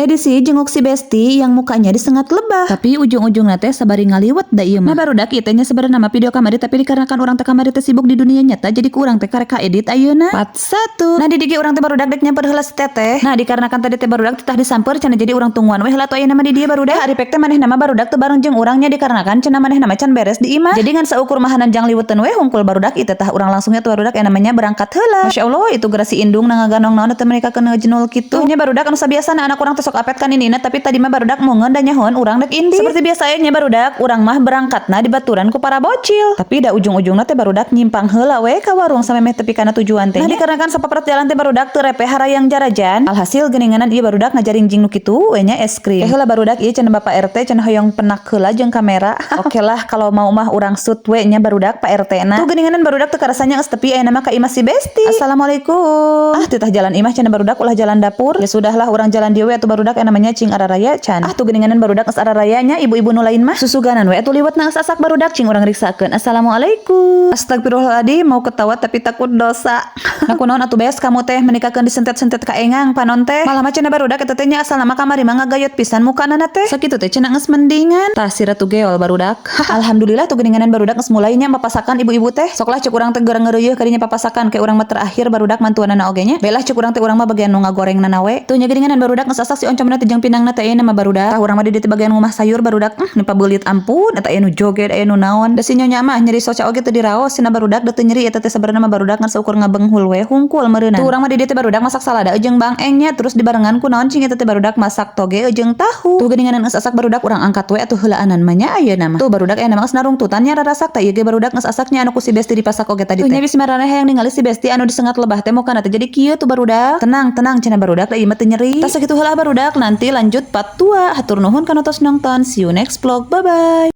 Edisi jenguk si Besti yang mukanya disengat lebah. Tapi ujung-ujungna teh sabari ngaliwet da ieu mah. Nah, barudak, ieu teh nya sebenarnya nama video kamari, tapi dikarenakan urang teh kamari teh sibuk di dunia nyata, jadi ku urang teh karek edit ayeuna. Part 1. Nah, di dieu urang teh, barudak, dek nyamper heula si teteh. Nah, dikarenakan tadi teh, barudak, teh disamper cenah, jadi urang tungguan we heula tuh ayeuna mah di dieu, barudak. Ari pek teh manehna mah, barudak, teu bareng jeung urangnya, dikarenakan cenah manehna mah can beres di imah. Jadi ngan saukur mahanan jang liweteun we hungkul, barudak, ieu teh. Tah, urang langsungnya tuh, barudak, yang namanya berangkat heula. Masya Allah, itu gerasi indung na ngaganong naon teh mereka kena jenul kitu. Nya, barudak, anu sabiasana anak urang teh sok apet kan ini, tapi tadi mah, barudak, mau da nyahoan urang dek indi. Seperti biasa nya, barudak, urang mah berangkatna dibaturan ku para bocil. Tapi da ujung-ujungna teh, barudak, nyimpang heula we ka warung samemeh tepi kana tujuan teh. Nah, dikarenakan sapaprat jalan teh, barudak, teu repe harayang jarajan. Alhasil geuninganan ieu, barudak, ngajaringjing nu kitu we nya, es krim. Eh heula, barudak, ieu cenah Bapak RT cenah hoyong penak heula jeung kamera. Oke lah, kalau mau mah urang shoot we nya, barudak, Pak RT na. Tuh geuninganan, barudak, teu karasanya geus tepi aya nama ka imah si Besti. Assalamualaikum. Ah, titah jalan imah cenah, barudak, ulah jalan dapur. Ya sudahlah, urang jalan dieu we atuh, barudak, aya namanya cing araraya can. Ah, tuh geuninganan, barudak, geus araraya nya ibu-ibu nu lain mah. Susuganan we atuh liwet na geus asak, barudak, cing urang riksakeun. Assalamualaikum. Astagfirullahaladzim, mau ketawa tapi takut dosa. Nah, kunaon atuh, Bes, kamu teh menikakeun disentet-sentet ka engang panon teh. Malah mah cenah, barudak, eta teh nya asal nama kamari mah ngagayot pisan mukana teh. Sakitu teh cenah geus mendingan. Tah, si Ratu Geol, barudak. Alhamdulillah tuh geuninganan, barudak, geus mulai nya papasakan ibu-ibu teh. Sok lah cek urang teh geura ngeureuyeuh kadinya papasakan kayak urang mah terakhir, barudak, mantuanana oge nya. Belah cek urang teh urang mah bagian nu ngagorengna we. Tuh nya geuninganan, barudak, geus asak si oncomna teh jeung pinangna teh nama, barudak. Tah, urang mah di dieu teh bagian ngumah sayur, barudak. Ni pabeulit ampun eta aya nu joget, aya nu naon. Da si nyonya mah nyeri soca oge teu diraos cenah, barudak, da teu nyeri eta teh sabenerna mah, barudak, ngan saukur ngabenghul we hungkul meureunana. Tuh urang mah di dieu teh, barudak, masak salada jeung bangeng nya, terus dibarengan ku naon cing eta teh, barudak, masak toge jeung tahu. Tuh geuninganan geus asak, barudak, urang angkat we atuh heulaanan mah nya ayeuna mah. Tuh barudak, aya nama geus narungtutan nya rarasak. Tah, ieu ge, barudak, geus asaknya anu ku si Besti dipasak oge tadi teh. Tuh nya bisi maraneh hayang ningali si Besti anu disengat lebah teh mukana teh jadi kieu tuh, barudak. Tenang, tenang cenah, barudak, da ieu mah teu nyeri. Tah, sakitu heula, barudak, nanti lanjut part 2. Hatur nuhun kana tos nonton. See you next vlog. Bye bye.